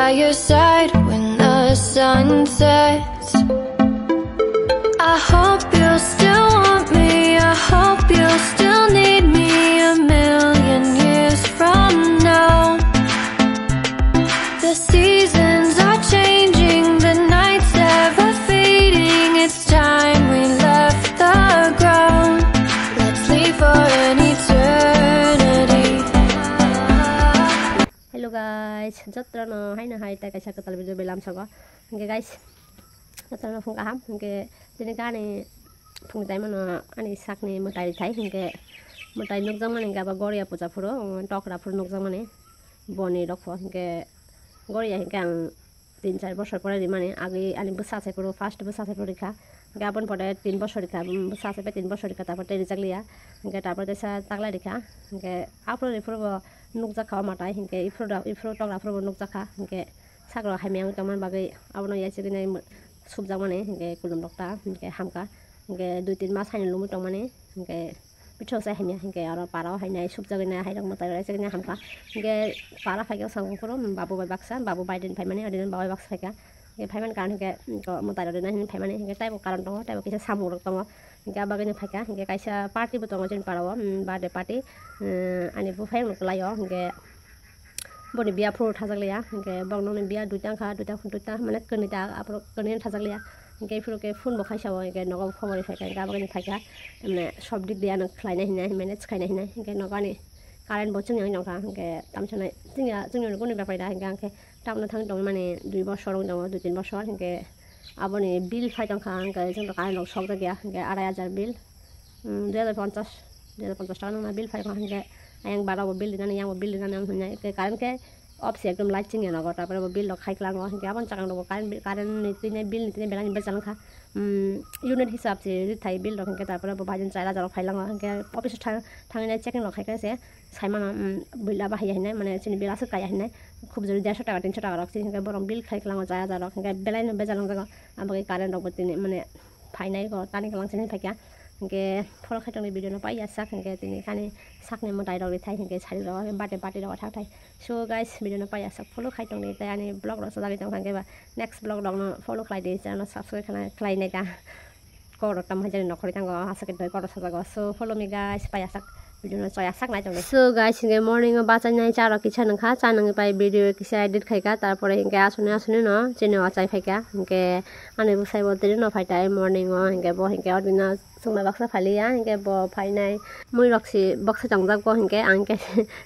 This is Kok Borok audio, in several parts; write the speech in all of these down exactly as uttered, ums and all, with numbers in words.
By your side when the sun sets. I hope you'll still want me. I hope you'll still need me a million years from now. The seasons are changing, the nights ever fading. It's time we left the ground. Let's leave for an eternity. Hello guys, jotono haino hai tai kaisa kwtal video belam sogo. Hingke guys, jotono phung kaham. Hingke tini ani phung tai mano ani sakni mwtai rithai. Hingke mwtai nukjakmani hingke abo Goria puja phuru, tokra phuru nukjakmani boni rokho. Hingke Goria hingke ang tin char bosor pore rimani, agwi ani bwsa sai phuru, first bwsa sai phuru rikha. Hingke aboni pore tin bosor rikha, bwsa sai phai tin bosor rikha, tarpor tei rijak liya. Hingke tarpor teisa taklai rikha. Hingke aphuru riphuru bo nukjakha o mwtai, hingke iphuru da, iphuru tokra phuru bo nukjakha, hingke sakro hamya wng tongmani bagwi abono yachigwi nai subjakmani, hingke kulum rok ta, hingke hamkha, hingke dui tin mas haino lumwi tongmani, hingke bithok se hamya, hingke oro para o hainai subjagwi nai, hairok mwtai rok yachigwi nai hamkha, hingke para phaikhe swkang phuru babu bai baksa, babu bai din phaimani, odi din babu bai baksa phaikha, hingke phaimani karon hingke mwtai rok din nai hinwi phaimani, hingke taibo karon tongo, taibo kisa samung rok tongo, hingke abagwino phaikha, hingke kaisa party bo tongo chini para o, birthday party, ani buphang no kwlai o, hingke boni biya phuru thajak liya, hingke borok nokni biya duita wngkha, duita, duita mane kwnwi ta, aphuru kwnwi no thajak liya, hingke phuru khe phone bo khaisa o, hingke nogo khobor rw phaikha, hingke aboni phaikha, mane sob dik de ano khlaina hinwi, manage khaina hinwi, hingke nogo ani current bo chwngya wng tongkha, hingke tamsa nai chwngya, chwngya ni kunu bepar da, hingke ang khe tamno thang tongmani dui bosor wng tongo, dui tin bosor, hingke aboni bill phai tongkha, hingke chwng rok current rok sokjak ya, hingke arai hajar bill, dui hajar ponchash, dui hajar ponchash taka nangna bill phai tongkha, hingke ayang bara bo bill rinani, yang bo bill rinani ang hinai, hingke current khe off se ekdom light chwngya nogo, tarpore bo bill rok khai kwlango, hingke aboni chakang rok bo current bill, current ni twi nai bill ni twi nai belai ni bejal wngkha, unit hisab se rithai bill rok, hingke tarpore bo bai jon char hajar rok phai lango, hingke office o thang, thangwi nai checking rok khai khe se. Sai mano, um, buila bahai ya hinai, mane chini bill aswk kaya hinai, khub jori derso taka, tinso taka rok se, hingke borok bill khai kwlango char hajar rok, hingke belai no bejal wng jago, aboni current rok bo tini mane phainai rok tani kwlang sini phaikha, hingke follow khai tongni video no pai ya sak, hingke tini kani sakni mwtai rok rithai, hingke sari rok, hingke bate bate rok thak thai. So guys, video no pai ya sak, follow khai tongni tei ani vlog rok sajagwi tongkha, hingke ba next vlog rok no follow khlai di, channel no subscribe khlai, khlai nai ta. Kok rok tamo haijani nokhorwi thango, aswk khe doi kok rok sajago. So follow me guys, pai asak video no choi asak nai tongdi. So guys, hingke morning o bachainai cha rok kisa nangkha, cha nangwi pai video kisa edit khaika, tarpore hingke asuni asuni no chini o achai phaika, hingke ani bwsai bo tini no phai tai morning o, hingke bo hingke o dino chwngno baksa phaliya, hingke bo phainai mui rok si baksa tongjak bo, hingke ang khe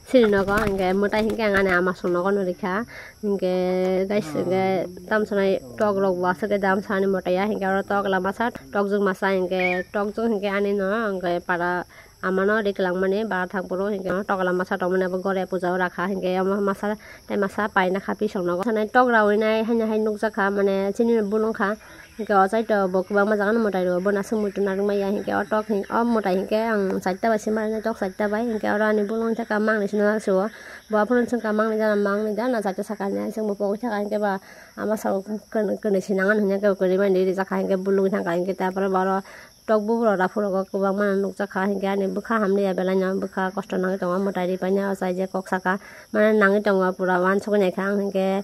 sini nogo, hingke mwtai hingke ang ani ama song nogo no rikha. Hingke guys, hingke tamsanai tok rok bo aswk khe damsa ani mwtai ya, hingke oro tok lama sa tok jwk masa, hingke tok jwk hingke ani no hingke para ama no ri kwlangmani bara thang phuru hingke tok lama sa tongmani abo gore puja o rakha, hingke omo masa tei masa paina kha pisok nogo. Tamsanai tok rawi nai haino hai nukjak kha, mane chini bulung kha, hingke o side o bo kwbangma jaga no mwtai rwo, bo aswk muitu narwk maya, hingke o tok o mwtai hingke ang chaita bai se mari nai, tok chaita bai, hingke oro ani bulung thaka mangni sino nangsio. Bo aphuru chwng ka mangni jana, mangni jana chaita sakani, chwng bo pogwi thaka hinkhe ba ama sao kwnwi, kwnwi se nangan hinkhe kwnwi mani rijak kha hinkhe bulugwi thang kha hinkhe, tarpore bo aro tok buphuru rw aphuru kwbangma nukjak kha hinkhe ani bwkha hamliya belai no bwkha kosto nangwi tongo, mwtai ripaina o chai je kok saka mane nangwi tongo pura uansukgwi naikha ang hinkhe.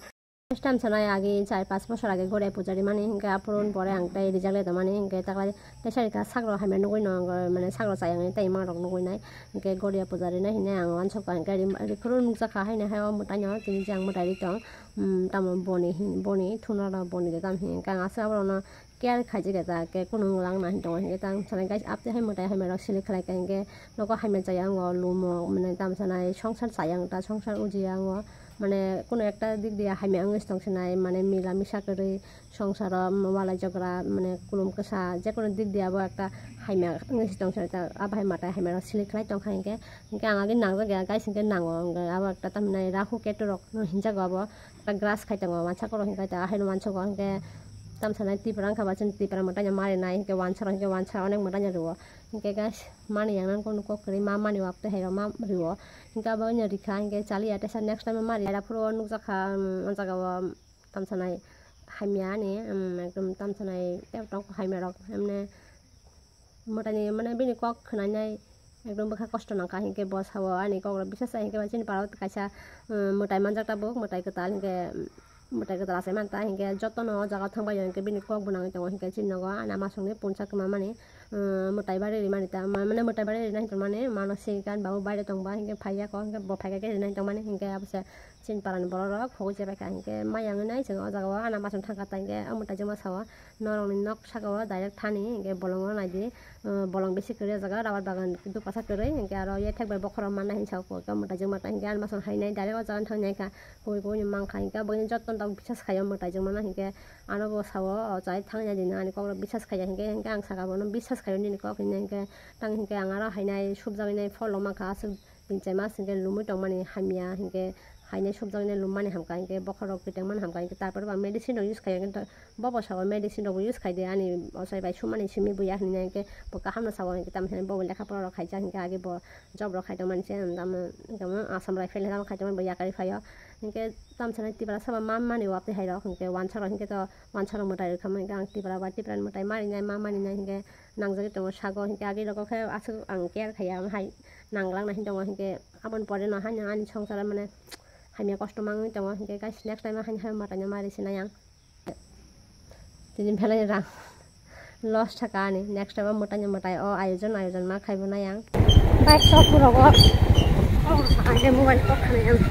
First time sanai agi char pas bosor age gore puja rimani, hinkhe aphuru pore ang tei rijak le tongmani, hinkhe taklai teisa rikha sakro hamya nugui no, mane sakro chayangni tei mangrok nugui nai, hinkhe goria puja rinai hinui ang uansukha, hinkhe ri-, riphuru nukjakha haino hai o mwtaino tini je ang mwtai ri tong, um, tamo boni hin, boni thungrok boni de tamo hinkhe ang aswk aborokno care khaijak ya, ta khe kunu wng lang na hin tongo, hinkhe tang sanai guys, aptwi hai mwtai hamya rok select khlai kha, hinkhe nogo hamya chaya wngo, lumo, mane tamo sanai songsar chaya wng ta, songsar ujiya wngo, mane kunu ekta dik diya hamya wngwi se tong sanai, mane mila misa kwrwi songsaro walai jokra, mane kulum kwsa, jekunu dik diya bo ekta hamya wngwi se tong sanai, ta abo hai mwtai hamya rok select khlai tong kha hinkhe, hinkhe ang agini nangjak ya guys, hinkhe nango, hinkhe abo ekta tamhinai rahu ketu rok hinjago abo. Ekta grass khai tongo, uansukha rok hinkhe ta haino uansukha hinkhe tamo sanai Tripura wngkha ba chwng Tripura mwtaino marinai hinkhe uansukha rok hinkhe uansukha onek mwtaino rwo hinkhe guys mani yang nang kok kwrwi ma mani wak tei hai rok ma rwo hinkhe abo wngya rikha hinkhe chaliya teisa next time mari aphuru nukjakha, um, o jaga o tamo sanai hamya ani, um, ekdom tamo sanai tei tongo hamya rok emne. Mwtaini mane bini kok khwnainai ekdom bwkha kosto nangkha hinkhe bo sao ani kok rok bisa sa hinkhe chini parao kaisa, um, mwtai manjak tabuk, mwtai kwtal hinkhe, um, Mwtai kwtal achai manta, hinkhe jotono o jaga thangbai o hinkhe bini kok bo nangwi tongo, hinkhe chini nogo ani ama songni punsa kwmamani, mwtai bari rimani ta, ma-, mane mwtai bari rina hinwi tongmani, mano sengkhe ani babu baire tongba, hinkhe phaiya kok, hinkhe bo phaikha khe rina hinwi tongmani, hinkhe abose chini parani borok rok khogwi chebaikha, hinkhe maya wngwi nai chwng o jaga o ani ama song thangkha ta, hinkhe o mwtai jwkma sao. Norokni nok saka o direct thani, hinkhe bolongo naidi, ah, bolong bisi kwrwi o jaga, rubber bagan dupasa kwrwi, hinkhe aro yathek bai bokhorok manna hinwi sao, kok mwtai jwkma ta, hinkhe ani masong hainai direct o jaga thangwi naikha, kubui kubui ni mankha, hinkhe oboini jotono tabuk bisas khaio mwtai jwkma no, hinkhe ano bo sao, o chai thangya dino ani kok rok bisas khaiya, hinkhe, hinkhe ang saka bono bisas khaio nini kok hinwi, hinkhe tang hinkhe ang aro hainai subjagwi nai pholok mankha, aswk. Tini char mas hinkhe lumui tongmani hamya, hinkhe hainai subjaknai lummani hamkha, hinkhe bokhorok kwtangmani hamkha, hinkhe tarpore ba medicine rok use khaiya, kintu bo bo sao medicine rokbo use khaide, ani ochai bai sumani simi buya hinwi, hinkhe bo kahamno sao, hinkhe tamo hinwi bo lekha pora rok khaijak, hinkhe age bo job rok khai tongmani se, tamo, tamo Assam rifle tamo khai tongmani bo yakari phaio, hinkhe tamo sanai Tipra saba ma mani waptwi hai rok, hinkhe wansa rok, hinkhe to wansa rok mwtai rok khamwi, hinkhe ang Tipra ba Tiprani mwtai marinai ma maninai, hinkhe nangjagwi tongo sago, hinkhe age rok khe aswk ang care khaiya, hai nanglang na hinwi tongo, hinkhe aboni pore no haino ani songsara mane hamya kosto mangwi tongo, hinkhe guys, next time haino hai mwtai no mari sinai ang. Tini belai rang loss thaka ani, next time mwtai no mwtai o ayojon ayojon ma khaibo nai ang. Bike shop rogo. Oh, age mobile kok khanai ang.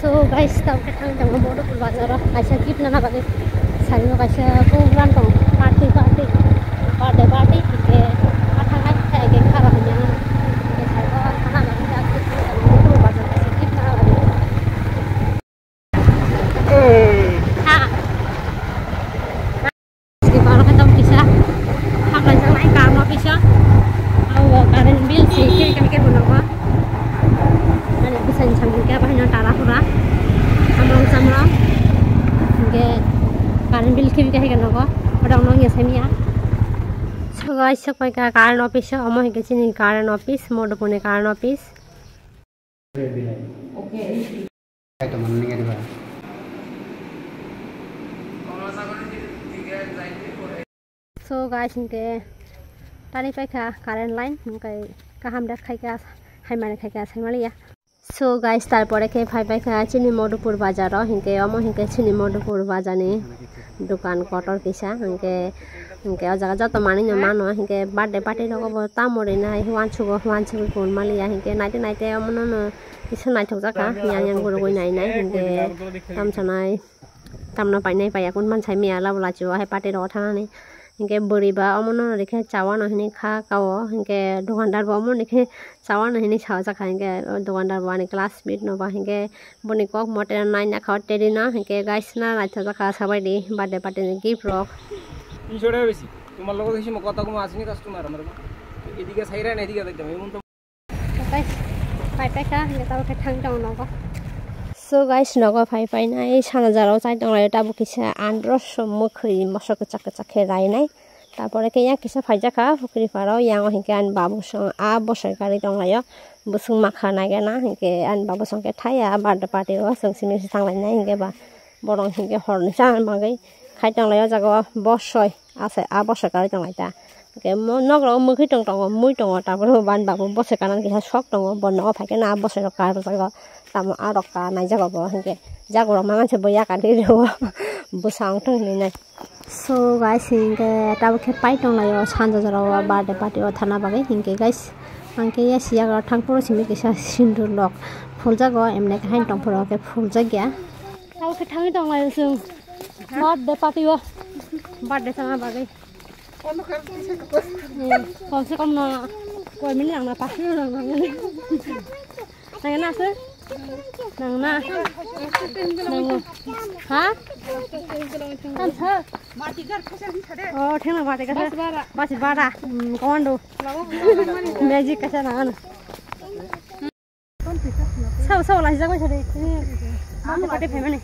So guys, tamo khe thang tongo Madhupur bazar o kaisa gift nana bagwi. Sari o kaisa program tongo, party, party, birthday party, hinkhe ma thangnai, hinkhe age khara hamya nana. Hinkhe sari o thana bagwi, Madhupur bazar kaisa gift nana bagwi. Ha. Baro khe tamo kisa haklai jaknai current office o. Abo current bill si khe khe khe bono bo. Ani bwsani samung khe bahino tara hura. Amrong chamrong. Hinkhe current bill khe khe khe nogo. Odang no ya samiya. So guys, sok pai ka current office o. Omo hinkhe chini current office, Madhupur ni current office. So guys, hinkhe tani paikha current line, hinkhe kaham da khaikha, haimani khaikha, saimaliya. So guys, tarpore khe phai paikha chini Madhupur bazar o, hinkhe omo hinkhe chini Madhupur bazar ni dukan kotor kisa, hinkhe, hinkhe o jaga joto manwi no mano, hinkhe birthday party rogo bo tamo rinai, uansugo, uansugwi kon maliya, hinkhe naite naite omono no kisa naithok jakha, yang yang gurugwi nai nai, hinkhe tamsanai. Tamno painai paiya kun man sai miya labo lachibo hai party rogo thanani. Hinkhe bwrwi ba omono rikhe chawano hinwi kha kao, hinkhe dukandar bo omono rikhe chawano hinwi sajak kha, hinkhe o dukandar bo ani classmate no ba hinkhe boni kok mote naina kha o teri no, hinkhe guys na naithok jakha sabaidi birthday party ni gift rok. তিনশো টাকা বেশি। তোমার লগে বেশি কথা কম আসেনি কাস্টমার আমার। এদিকে সাইরা না এদিকে দেখতাম। এমন তো Guys, phai paikha, hinkhe tabuk khe thang tongo nogo. So guys, nogo phai painai sana jora o chai tonglaio, tabuk kisa andro so mwkhwi moso kwchak kwchak khe rainai. Tarpore khe yang kisa phaijakha pukri paro, yang o hinkhe ani babu song a bosoi karwi tonglaio, bwswng makha naigena, hinkhe ani babu song khe thaya birthday party o chwng simi se thanglainai, hinkhe ba borok hinkhe horni chana bagwi khai tonglaio, o jaga o bosoi. Ase, a bosoi karwi tonglai ta. Hinkhe mo-, nok rogo mwkhwi tong tongo, mui tongo, tabuk bo ban babu bosoi kanan kisa sok tongo, bo nogo phaikhe na a bosoi rok karjago, tamo a rok ka naijago bo, hinkhe jago rok mangan se bo yakar khe rwo, bwsa ongthong hinwi nai. So guys, hinkhe tabuk khe pai tonglaio sanja jora o birthday party o thana bagwi, hinkhe guys, ang khe ya siya thang phuru simi kisa sindur lok phuljago, emne khe hain tong phuru khe phuljakya. Tabuk khe thangwi tonglaio chwng birthday party o, birthday thana bagwi. Kom se kom no, koi minute nang na, pas minute nang na. Nang na se? Nang na. Nang na. Ha? Tam sa? Oh, theng na mati ka. Bas bara. Bas bara. Hmm, commando. Magic ka sa nang na. Sabo, sabo, laijak bai sadi. Mama pati phaimani.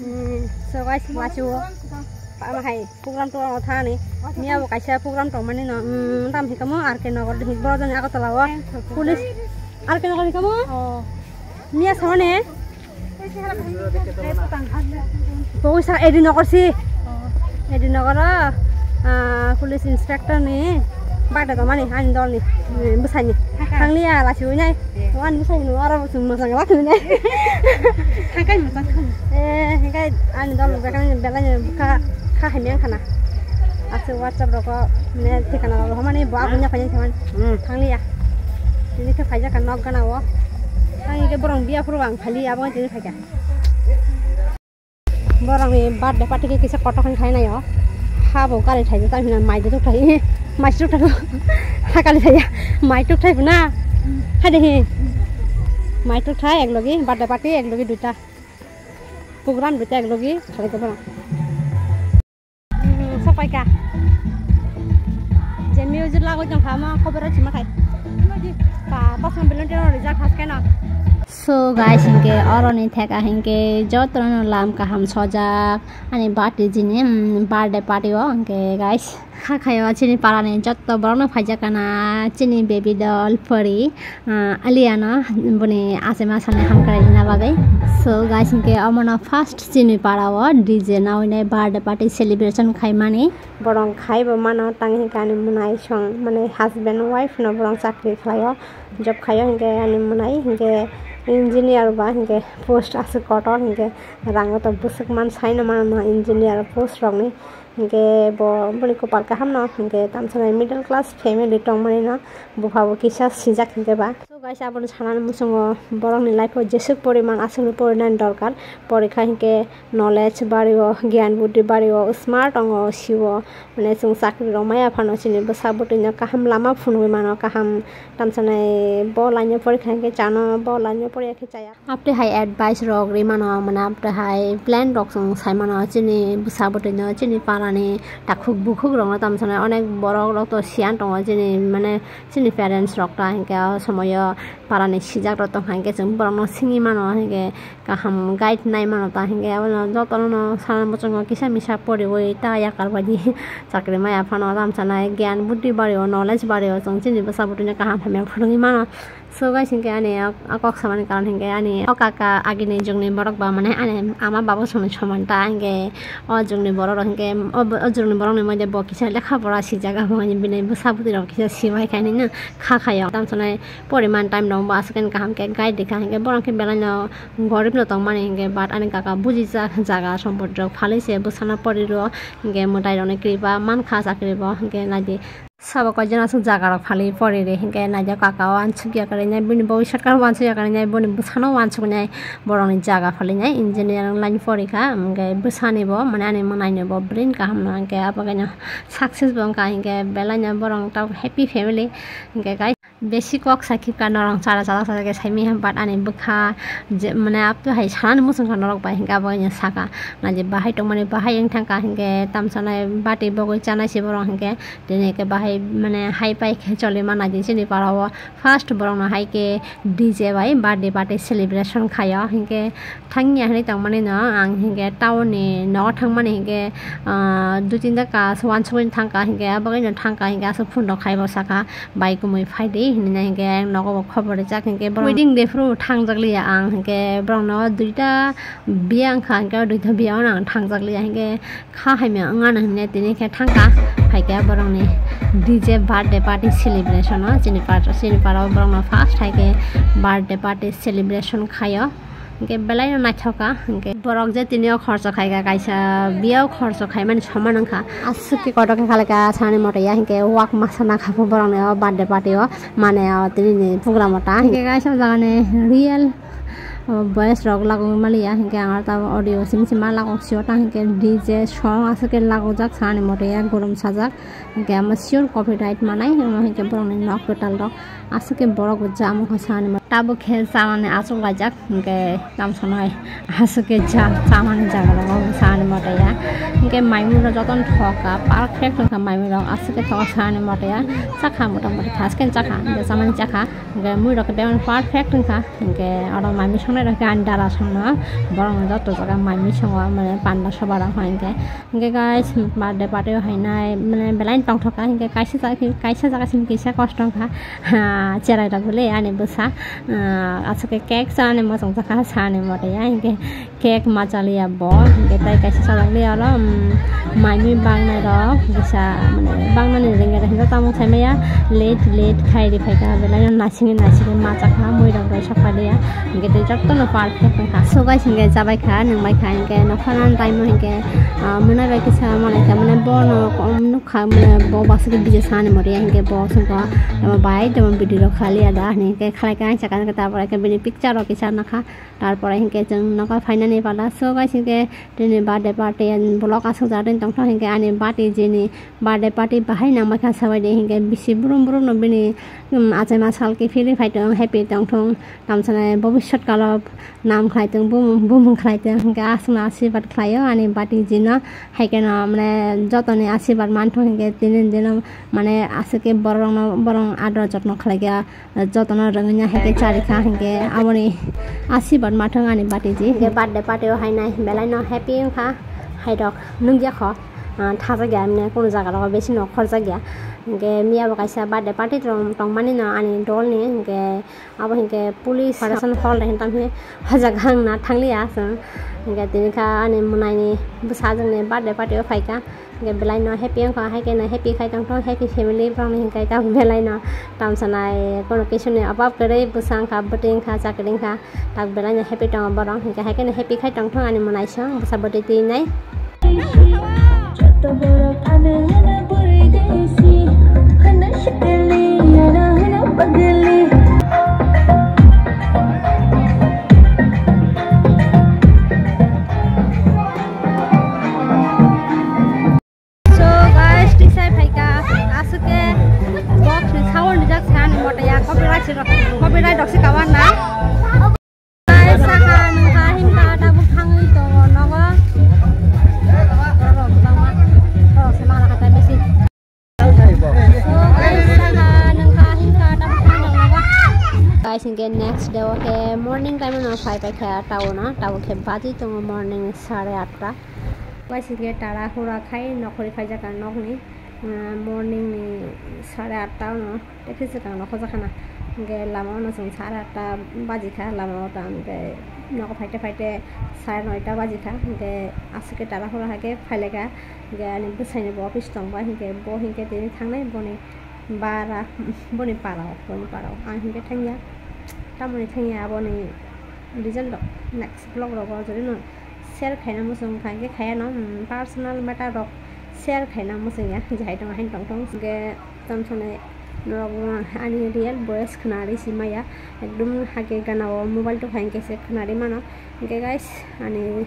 Hmm, so guys, lachiwo. Ama hai program to thani. Miya bo kaisa program to mani no. Hmm, tam hikamo R K Nagar di boro jani Agartala o. Police R K Nagar hikamo? Oh. Miya samane. Bo sa A D Nagar si. A D Nagar o, ah, police inspector ni. Bada to mani ani dol ni, eh, bwsai ni. Thangli ya la siwi nai. Ani bwsai ni oro bwsai ni mosang la siwi nai. Thangkai mosang kham. Eh, hingkai ani dol ni bekani belai ni kha, kha hai meng khana. Ase WhatsApp rok ne thikana rok mani bo abunya phai thangman. Hmm. Thangli ya. Ini khe phai jaka nok gana o. Ang ike borong biya phuru ang phali abo tini phai ka. Borokni birthday party khe kisa kotor khe khainai o. Ha bo gari thaijak tamo hwnna mai de tuk thai. Mai tuk thai. Ha kali thai. Mai tuk thai na. Hai de hi. Mai tuk thai ek logi birthday party ek logi duita. Program duita ek logi khalai khe borok. Hmm, sopai ka. Je music lagoi tong kha mo khobor rw sima khai. Pa pasang belon teno result khas keno. So guys, hinke oroni theka hinke jotono lam kaham sojak ani birthday jini, mm, birthday party o hinke guys, kha khayo chini parani jotto borokno phaijak kana chini baby doll pori, ah, Aliano boni achai masani hamkrai rina bagwi. So guys, hinke omono first chini para o D J nawi nai birthday party celebration khaimani. Borok khai bo mano, tang hinke ani mwnai song, mane husband wife no borok chakri khlaio, job khaio hinke ani mwnai hinke engineer ba hinke post aswk kotor hinke rango to bwswk man saino mano engineer post rokni hinke bo boni kopal kaham no hinke tamsa nai middle class family tongmani no bupha bo kisa sijak hinke ba. So guys, aboni sanani muchungo borokni life o jeswk poriman aswkno porinani dorkar, porikha hinkhe knowledge bario, giyan buddhi bario, smart wngo, siwo, mane chwng chakri rok maya phano chini bwsa bwtwino kaham lama phunugwi mano, kaham tamsanai bo line o porikha hinkhe chano bo line o poriya khe chaya. Apte hai advice rok ri mano, mane apte hai plan rok chwng sai mano chini bwsa bwtwino, chini parani takhuk bukhuk rokno tamsanai onek borok rok to siyan tongo chini mane chini parents rok ta hinkhe o somoyo parani sijak rok tongkha hinkhe chwng borokno singwi mano hinkhe kaham guide nai mano ta hinkhe abono jotono sana muchungo kisa misa poriwi ta yakar baidi chakri maya phano tamsanai giyan buddhi bario knowledge bario chwng chini bwsa bwtwino kaham hamya phunugwi mano. So guys, hinkhe ani o, o kok samani karon hinkhe ani o kaka agini jugni borok ba mane ani ama babu songni soman ta hinkhe o jugni borok rok hinkhe o, o jugni borok ni moddhe bo kisa lekha pora sijak abo hinwi bini bwsa bwtwi rok kisa sibai khainwi no kha khaio tamsonai poriman time rok bo aswk kaham khe guide rikha hinkhe borok khe belai no gorib no tongmani hinkhe but ani kaka bujijak jaga sompoti rok phalwi se bwsano pori rwo hinkhe mwtai rokni kripa mankha chakri bo hinkhe naidi. Sabo koijon aswk jaga rok phali pori re hinkhe naijak kaka o uansuk ya kwrwi nai bini bo saka o uansuk ya kwrwi nai bini bwsano uansuk nai borok ni jaga phali nai engineering line pori kha hinkhe bwsani bo mane ani mwnai ni bo brain kaham no hinkhe abo khe no success bo wngkha hinkhe belai no borok ta happy family hinkhe guys besi kok sai khibka norok chara chara chara khe sai miya but ani bwkha je mane apto hai sanani muchung kha norok bai hinkhe abo khe no saka naidi bahai tongmani bahai wng thang kha hinkhe tamsa nai bati bogwi chanai se borok hinkhe. Tini khe bahai mane hai pai khe choli mana di chini para o first borok no hai khe D J bai birthday party celebration khaio hinkhe thangya hinwi tongmani no ang hinkhe town ni nogo thangmani hinkhe, ah, dui tinta kas uansugwi thangkha hinkhe abo no thangkha hinkhe aswk phone rok khai bo saka bai kumui phaidi hinwi hinkhe nogo bo khobor rijak hinkhe borok wedding day phuru thangjak liya ang hinkhe borok no duita biya wngkha hinkhe o duita biya o ang thangjak liya hinkhe. Kha hamya wngmano hinwi tini khe thangkha, hai khe borokni D J birthday party celebration o chini par-, chini para o borokno first hai khe birthday party celebration khaio. Hinkhe belai no naithok kha, hinkhe borok je tini o khorcho khai kha, kaisa biya o khorcho khaimani soman wngkha. Aswk khe kotor khe khalai kha, sani moto ya hinkhe wak masa na kha pho borokni o birthday party o, mane o tini ni program o ta. Hinkhe kaisa o jaga ni real O boys rok lagogwi maliya, hinkhe ang aro tabuk audio simi simi ma lagok sio ta, hinkhe D J song aswk khe lagokjak sani mote ya, gorom sajak, hinkhe omo sure copyright manai, omo hinkhe borokni nok kwtal rok aswk khe borok bo jamokha sani mote. Tabuk khe chamani achuk laijak, hinkhe tamsonai aswk khe ja chamani jaga rok sani mote ya, hinkhe maimui rok jotono thok kha, perfect wngkha maimui rok aswk khe thok sani mote ya, chakha motamoti first khe chakha, hinkhe chamani chakha. Hinkhe mui rok khe bebak perfect wngkha, hinkhe oro mai mui songnai rok khe ani dara songno, borok no joto jaga mai mui songo, mane panda soba rok hinkhe, hinkhe guys, birthday party o hainai, mane belai tongthok kha, hinkhe kaisa jaga, kaisa jaga simi kisa kosto wngkha, Ah, cherai rok le ani bwsa, ah, aswk khe cake cha ani mochong cha kha sa ani mote ya, hinkhe cake ma cha liya bo, hinkhe tai kaisa chajak liya oro, um, mai mui bangnai rok, kisa mane bangnani ringya hinjak tamo sai maya, late late khai ri phai kha, belai no naisingwi naisingwi ma cha kha, mui rok roi sok pai liya, hinkhe tei jotono perfect wng kha. So guys, hinkhe chabai kha, nung bai kha, hinkhe nokha nan time o hinkhe, ah, mwnai bai kisa malai kha, mane bono, um, kha, mane bo bwswk khe video sani mori, hinkhe bo swngkha, tamo bai, tamo video rok khali ada, hinkhe khalai kha, ang sakha, hinkhe tarpore khe bini picture rok kisa nakha, tarpore hinkhe chwng nokha phainani pala. So guys, hinkhe tini birthday party and vlog aswk jagwi tongtho, hinkhe ani bati jini birthday party bahai nangbai kha sabai de, hinkhe bisi brum brum no bini, um, achaima sal kiphilwi phai tong, happy tongthong, tamsani bobiswt kalo nam khlai tong, bumung, bumung khlai tong, hinkhe aswkno asirwad khlaio ani bati jino, hai kheno mane jotoni asirwad manthok hinkhe tini dino mane aswk khe borokno, borok ador jotno khlaikha, jotono rwngwino hai khe charikha hinkhe aboni asirwad mathok ani bati ji. Hinkhe birthday party o hainai belai no happy wngkha, hai rok nukya kho, ah, thajak ya, mane kunu jaga rogo besi no khorjak ya, hinkhe miya bo kaisa birthday party tong, tongmani no ani dol ni, hinkhe abo hinkhe police operation hall de hintam hi hajak hang na thangli aswng. Hinkhe tini kha ani mwnai ni bwsajwk ni birthday party o phaikha. Hinkhe belai no happy wngkha, hai khe no happy khai tongthong, happy family borok ni hinkhe ta belai no tamsa nai, kono kisu ni obab kwrwi, bwsa wngkha, bwtwi wngkha, chakri wngkha, tak belai no happy tongo borok. Hinkhe hai khe no happy khai tongthong ani mwnai song bwsa bwtwi twi nai. Joto borok ano hwno bwrwi desi, hwno sikli, ano hwno pagli. So guys, tisai phaikha, aswk khe box ni sound rijak sa ani mote ya, copyright si rok, copyright rok si kawan na. Guys, saka nungkha hinkha tabuk thangwi tongo nogo. Borok kwbangma, borok se mangla kha tai besi. So guys, saka nungkha hinkha tabuk thangwi tongo nogo. Guys, hinkhe next day o khe morning time no phai paikha town o, tabuk khe baji tongo morning sare atta. Guys, hinkhe tara hura khai nokhorwi phaijak ang nokni, ah, morning ni sare atta no. Tei khe swkang no khojak khana. Hinkhe lama o no chwng sare atta baji kha, lama o tamo hinkhe nogo phaite phaite sare noita baji kha. Hinkhe aswk khe tara hura hai khe phai lai kha. Hinkhe ani bwsai ni bo office tong ba, hinkhe bo hinkhe tini thangnai boni bara, boni para o, boni para o. Ang hinkhe thangya, tamoni thangya aboni result rok next vlog rogo jodi no share khaina muchung kha, hinkhe khaya no, mm, personal matter rok share khaina muchung ya, jahai tong hain tong tong. Hinkhe Tamo sanai norok bo ani real voice khwnari si maya, ekdum hake gana o mobile tong kha hinkhe se khwnari mano. Hinkhe guys, ani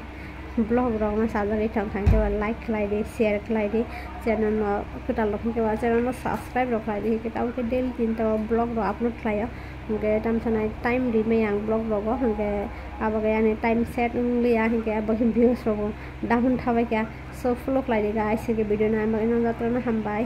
vlog rok no sajagwi thang kha hinkhe like khlai di, share khlai di, channel no kwtal rok hinkhe ba channel no subscribe rok khlai di, hinkhe tamo khe daily tin to vlog rok upload khlaio. Hinkhe tamo sanai time ri maya ang vlog rogo, hinkhe abo khe ani time set wng liya, hinkhe abo khe views rogo down thabai kha. So follow khlai di guys, hinkhe video no ang bagwi no jotono hambai.